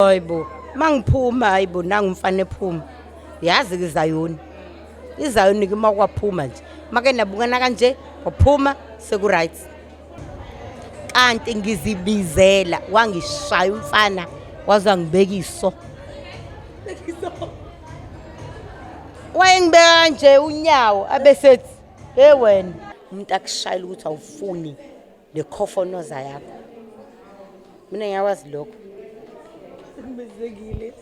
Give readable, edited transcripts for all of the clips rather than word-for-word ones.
Hayibo, mangiphuma, hayibo, nangu umfana ephuma. Yazi ke izayoni. Izayoni ke makwaphuma nje. Make nabukana kanje, waphuma seku right. Kanti ngizibizela wangishaya umfana waze wangibeka iso. Wayengibeka kanje unyawo abesethi, "Hey wena, umuntu akushayela ukuthi awufuni nekhofonoza yakho." Mina ngiyakwazi lokho. Hlukumezekile.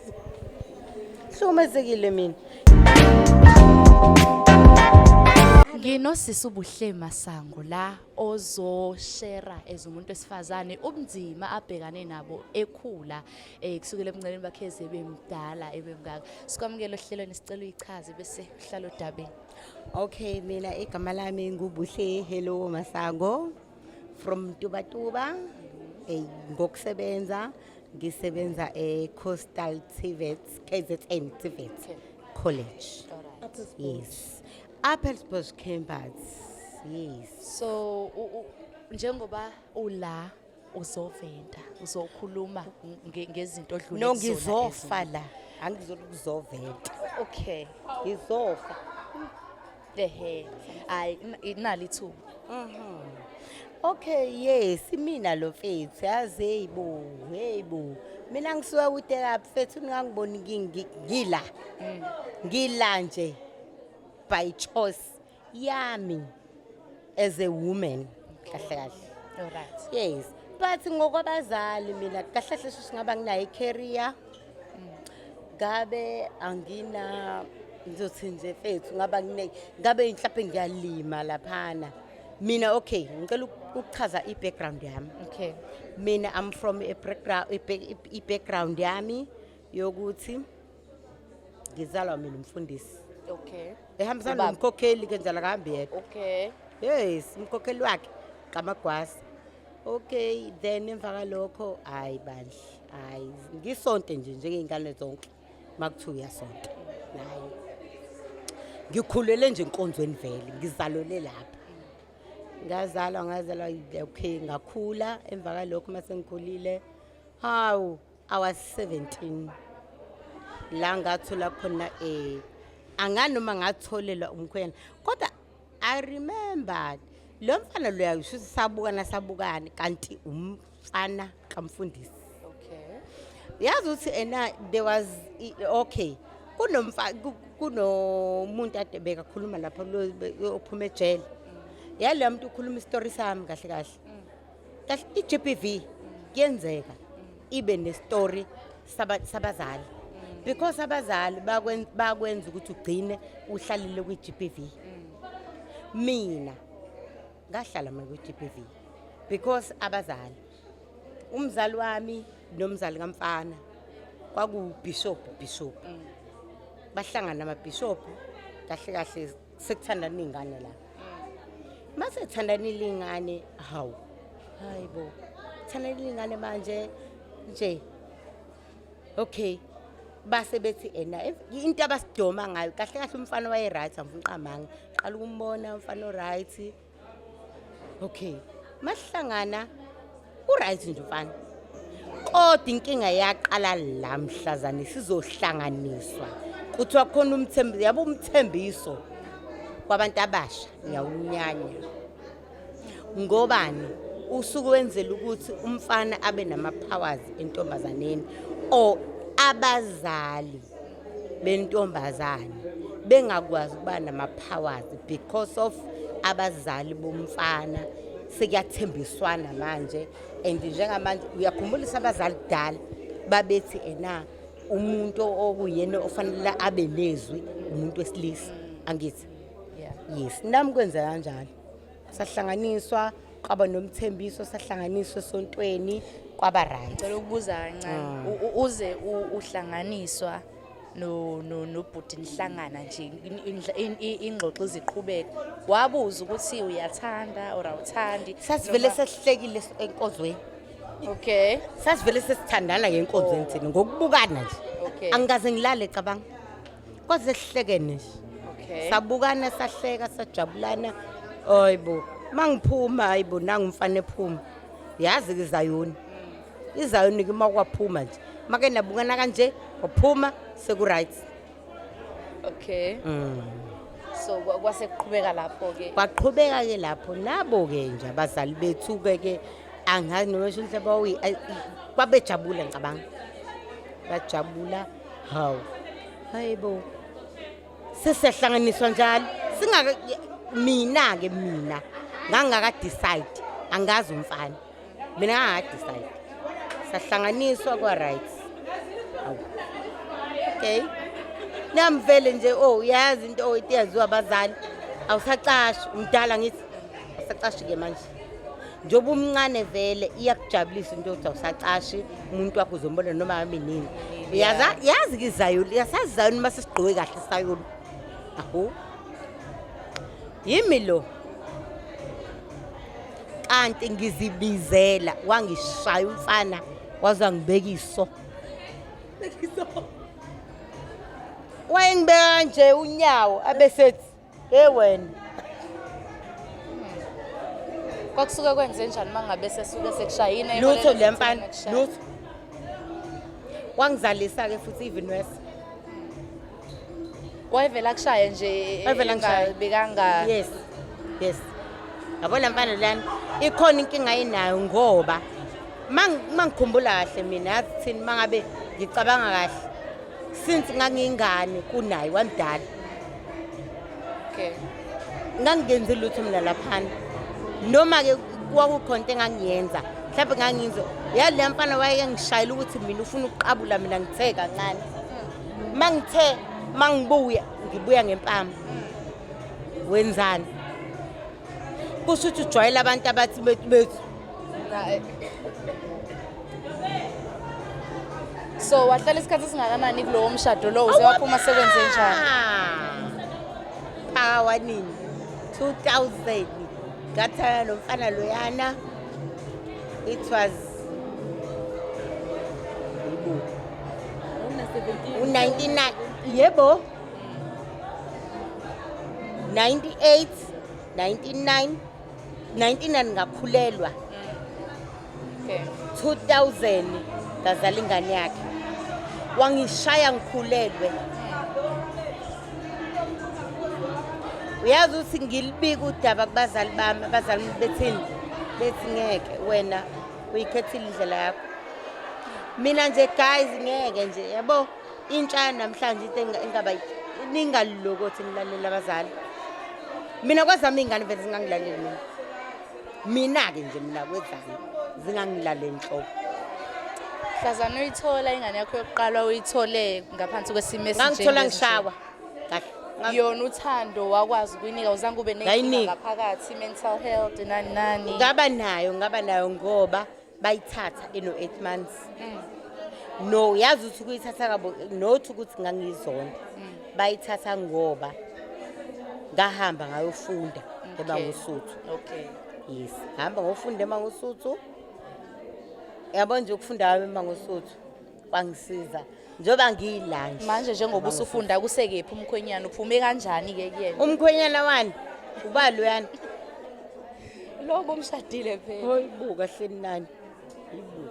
Hlukumezekile mina. Nginosisi uBuhle Masango la ozoshera as umuntu wesifazane ubunzima abhekane nabo ekhula kusukela ebuncaneni bakhe eze bemdala ebemngaka. Sikwamukela ohlelweni, sicela uyichaze bese uhlala odabeni. Okay, mina igama lami nguBuhle Hello Masango from Tubatuba. Ngokusebenza ngisebenza e-Coastal TVET, KZN TVET College. Yes. Appelsbosch campus. Yes. So njengoba ula uzoventa, uzokhuluma ngezinto odlule No, kuzona. ngizofa la. Angizolukuzoventa. Okay. Ngizofa. Ehe. Hayi, nali ithuba. Okay, yes, mina lo mfethu, yazi, hey bo, hey bo. Mina ngisuka kude kabi mfethu, ningangiboni ngila. Ngila nje by choice yami as a woman, kahle kahle. All right. Yes, but ngokwabazali mina kahle kahle singaba nginayo i-career. Ngabe angina, ngizothi nje mfethu ngaba ngine ngabe mhlawumbe ngiyalima laphana. Mina, okay, ngicela ukuchaza i-background yami. Okay. Mina I'm from a background, i-background yami yokuthi ngizalwa mina umfundisi. Okay. Ehambisana Ubaba. nomkhokheli ke njalo, akahambi yedwa. Okay. Yes, umkhokheli wakhe kaMagwasa. Okay, then emva kalokho, hayi bandla, hayi ngisonte nje njengey'ngane zonke makuthiwa uyasonta. Hayi. Ngikhulele nje enkonzweni vele, ngizalelwe lapha. Ngazalwa, ngazalwa, okay, ngakhula. Emva kalokho mase ngikhulile, hawu, I was 17 la ngathola khona, anganoma ngatholelwa umkhwena, kodwa I remember lo mfana loya usho sabukana sabukana, kanti umfana kamfundisi. Okay. Yazi ukuthi ena there was okay, kunomuntu ade bekakhuluma lapha lo ophuma ejele, yalo muntu ukhuluma isitori sami kahle kahle kahle. I-GBV kuyenzeka ibe nestory sabazali because abazali bakwenza ukuthi ugcine uhlalile kwi-GBV. Mina ngahlala mina kwi-GBV because abazali, umzali wami nomzali kamfana kwakuBishop, Bishop, bahlangana amabishop kahle kahle, sekuthandana iy'ngane la. Mase kuthandanile iy'ngane, hawu, hayi bo, thandanile iy'ngane manje nje. Okay, base bethi ena into abasidoma ngayo kahle kahle, umfana waye-right, angifuni uqamanga, qala ukumbona umfana o-right. Okay, masihlangana u-right nje umfana, kodwa inkinga yaqala la mhlazane sizohlanganiswa, kuthiwa khona umthembiso, yabo, umthembiso kwabantu abasha ngiyawunyanya. Ngobani usuke wenzela ukuthi umfana abe nama-powers entombazaneni or abazali bentombazane bengakwazi ukuba nama-powers because of abazali bomfana, sekuyathembiswana manje. And njengamanje uyakhumbulisa abazali kudala babethi ena umuntu okuyena ofanele abe nezwi umuntu wesilisa, angithi? Yeah. Yes, nami kwenza kanjalo, sahlanganiswa, kwaba nomthembiso, sahlanganiswa esontweni, kwaba right. Ngicela ukubuza kancane. Uze uhlanganiswa no no nobhuti, nihlangana nje, ingxoxo iziqhubeka. Wabuza ukuthi uyathanda or awuthandi? Sasivele sesihlekile enkonzweni. Okay. Sasivele sesithandana ngenkonzweni thina ngokubukana nje. Okay. Angikaze ngilale, cabanga, kwaze sihlekene nje. Okay. Sabukana, sahleka, sajabulana. Hayibo, mangiphuma, hayibo, nangu umfana ephuma. Yazi ke izayoni, izayoni ke makwaphuma nje. Make nabukana kanje, waphuma seku-right. Okay. So kwase kuqhubeka lapho ke. Kwaqhubeka ke lapho, nabo-ke nje abazali bethu-ke ke, angazi noma esho mhlawumbe babejabula, ngicabanga bajabula. Hawu, hayi bo, sesiyahlanganiswa njalo singaka. Mina-ke, mina ngangingaka-decide, angazi umfana, mina ngangaka-decide, sahlanganiswa kwa-right. Hawu, okay, nami vele nje, oh, uyazi into, oh, into eyaziwa abazali, awusacashi umdala, ngithi awusacashi-ke manje njengoba umncane vele iyakujabulisa into yokuthi awusacashi, umuntu wakho uzombona noma ngabe nini. Yaza, yazi-ke izayoni, yasazi izayoni uma sesigqoke kahle isayoni. Ahu, yimi lo kanti ngizibizela, wangishaya umfana waze wangibeka iso, wayengibeka kanje unyawo, abesethi, "Hey wena." Kwakusuke kwenze njani uma ngabe sesuke sekushayina? Lutho le mfana, lutho. Wangizalisa-ke futhi, even worse. Wayevela akushaye nje? Wayevela angishaye. Bekanga Yes, yabona mfana lana ikhona inkinga ayinayo, ngoba mangikhumbula kahle mina, yazi thini, mangabe ngicabanga kahle, since ngangiyingane kunaye, wamdala. Ngangingenzi lutho mina laphana, noma-ke kwakukhona into engangiyenza, mhlawumbe ngangiyenza yaleya mfana wayeke ngishayela ukuthi mina ufuna ukuqabula mina, ngithe kancane, ma ngithe ma ngibuya, ngibuya ngempama, wenzani? Kusho ukuthi ujwayele abantu abathi bethu bethu. So wahlala isikhathi esingakanani kulowo mshado lowo, uze waphuma sekwenze njani? Phakawa nini, 2000 ngathana nomfana loyana, it was, yebo, u-99, yebo, 98, 99, 99 ngakhulelwa. 2000 ngazala ingane yakhe, wangishaya ngikhulelwe. Uyazi ukuthi ngilibika udaba kubazali bami, abazali bami bethini? Bethi ngeke, wena uyikhethile indlela yakho. Mina nje guys, ngeke nje, yabo, intsha namhlanje into engaba ningalokothi nilalela abazali. Mina kwazami iy'ngane vele zingangilaleli mina. Mina-ke nje, mina kwezami zingangilaleli nhlobo. Hlazana uyithola ingane yakho yokuqala, uyithole ngaphansi kwesimo Ngangithola esinjengesi nje. Ngishawa kahle. Yona uthando wakwazi ukuyinika, uzange ube nenkinga Ngayinika. ngaphakathi, mental health, nani nani? Ngaba nayo, ngaba nayo, ngoba bayithatha ino-8 months. No, yazi ukuthi ukuyithatha kabo, not ukuthi ngangiyizonda, bayithatha ngoba ngahamba ngayofunda eMangosuthu. Yes, ngahamba ngofunda eMangosuthu. Yabo nje, ukufunda kwami eMangosuthu kwangisiza njengoba ngiyila nje. Manje njengoba usufunda, kusekephi umkhwenyana? Uphume kanjani-ke kuyena? Umkhwenyana wani? Uba loyana? Lo bomshadile phela. Hayi bo, kahle nani, hayibo,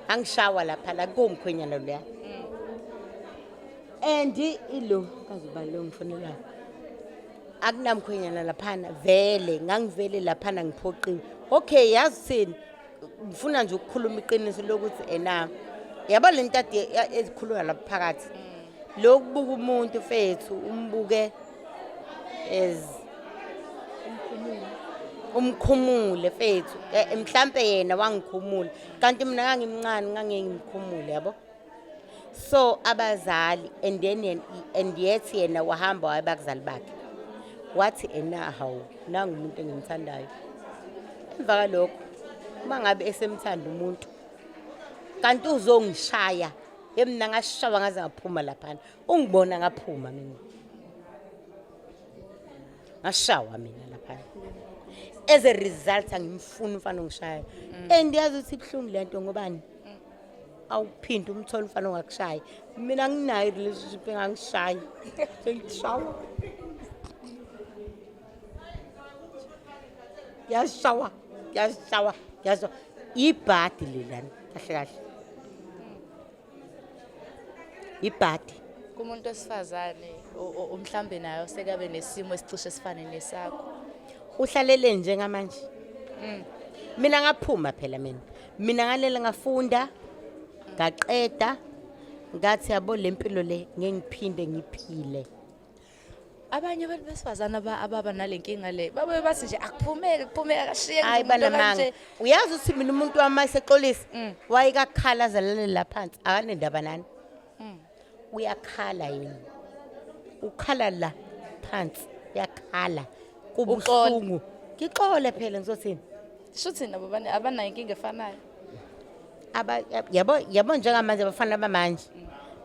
angishawa lapha la kuwumkhwenyana loya, and ilo kazi ubani lo ngifonelayo, akunamkhwenyana laphana vele, ngangivele laphana ngiphoqiwe. Okay, yazi thini, ngifuna nje ukukhuluma iqiniso lokuthi ena, yabo, le nto ade ezikhulunywa lapha phakathi, lokubuka umuntu fethu, umbuke as umkhumule fethu. Mhlampe yena wangikhumula, kanti mina ngangimncane, ngangeke ngimkhumule, yabo. So abazali, and then and yet yena wahamba waya bakuzali bakhe, wathi ena, hawu, nangu umuntu engimthandayo. Emva kalokho, uma ngabe esemthanda umuntu kanti uzongishaya, yemina ngashawa ngaze ngaphuma laphana, ungibona ngaphuma mina, ngashawa mina laphana. As a result, angimfuni umfana ongishaya, and yazi ukuthi ibuhlungu lento, ngobani? Awuphinde umthole umfana ongakushayi. Mina nginayo i-relationship engangishayi, sengishawa, ngiyashawa, ngiyashawa, ngiyashawa, ibhadi lelana kahle kahle. Ibhadi. Kumuntu wesifazane mhlambe nayo sekabe nesimo esicishe sifane nesakho. Uhlalele njengamanje. Mina ngaphuma phela mina. Mina ngalela ngafunda ngaqeda ngathi yabo lempilo le ngeke ngiphinde ngiphile. Abanye abantu besifazane ababa nale nkinga le babuye bathi nje akuphumeki kuphumeka akashiyeke Hayi nje umuntu banamanga. okanje. Uyazi ukuthi mina umuntu wami esexolisa wayekakhala azalale la phansi akanendaba nani. Uyakhala yena. Ukhala la phansi uyakhala kubuhlungu. Ngixole phela ngizothini? Shuthi nabo abanayo inkinga efanayo. Aba yabo yabo njengamanje abafana bamanje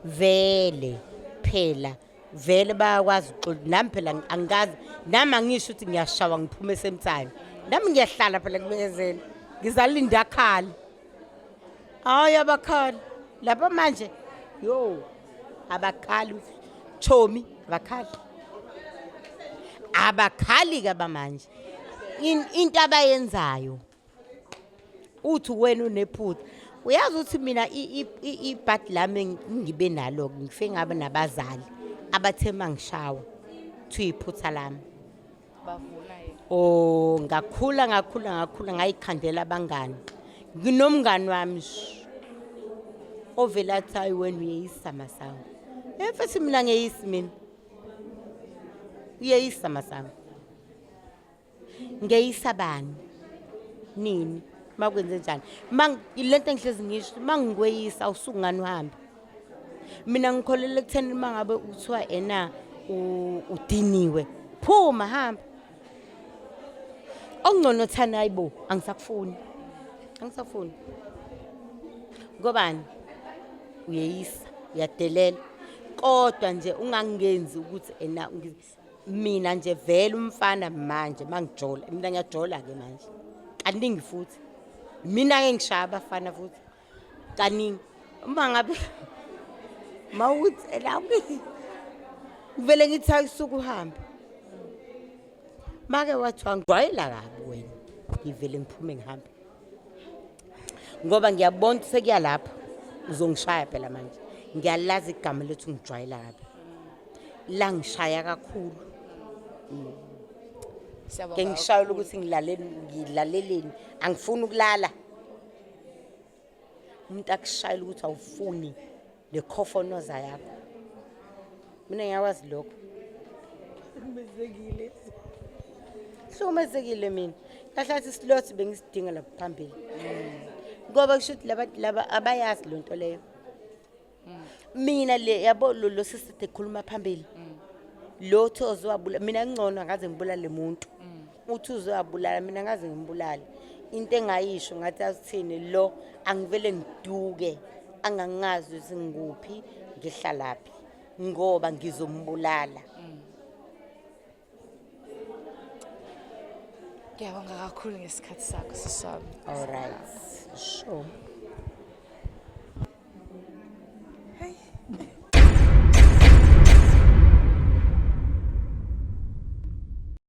vele phela vele bayakwazi ukuxola nami phela angikazi nami angisho ukuthi ngiyashawa ngiphume semthane nami ngiyahlala phela kubekezela ngizalinda akhala hayi abakhali lapha manje yo abakhali chomi abakhali abakhali ke abamanje into abayenzayo uthi wena unephutha uyazi ukuthi mina ibhadi lami ngibe nalo ngifike ngabe nabazali abathe mangishawa kuthiwa iphutha lami Bavuna yena. Oh ngakhula ngakhula ngakhula ngayikhandela abangani nginomngani wami nje ovela athi hayi wena uyeyisa Masango mfethu mina ngeyisi mina uyeyisa Masango ngeyisa bani nini makwenze njani lento engihlezi ngisho mangikweyisa awusuku ngani uhambe mina ngikholelwa ekutheni uma ngabe kuthiwa ena udiniwe phuma hamba okungcono thana hayibo angisakufuni angisafuni ngobani uyeyisa uyadelela kodwa nje ungangenzi ukuthi ena mina nje vele umfana manje mangijola mina ngiyajola ke manje kaningi futhi mina ke ngishaya abafana futhi kaningi uma ngabe mawuthi la ngivele ngithi ayisuke uhambe make wathiwa ngijwayela kabi wena ngivele ngiphume ngihambe ngoba ngiyabona ukuthi sekuya lapho uzongishaya phela manje ngiyalazi igama lethu ngijwayela kabi la ngishaya kakhulu Siyabonga ke ngishayela kakhulu. ukuthi ngilaleleni angifuni ukulala umuntu akushayela ukuthi awufuni nekhofonoza yakho mina ngiyakwazi lokho Hlukumezekile. Hlukumezekile mina kahle kahle isilothi bengisidinga lapha phambili ngoba kusho ukuthi laba laba abayazi loo nto leyo mina le yabo lo sisi ekhuluma phambili lo uthi ozowabula mina ngcono angaze ngibulale muntu uthi uzowabulala mina ngaze ngimbulale into engayisho ngathi asithini lo angivele ngiduke angangazi ukuthi ngikuphi ngihlalaphi ngoba ngizombulala. Ngiyabonga kakhulu ngesikhathi sakho sisi wami. All right. Sure.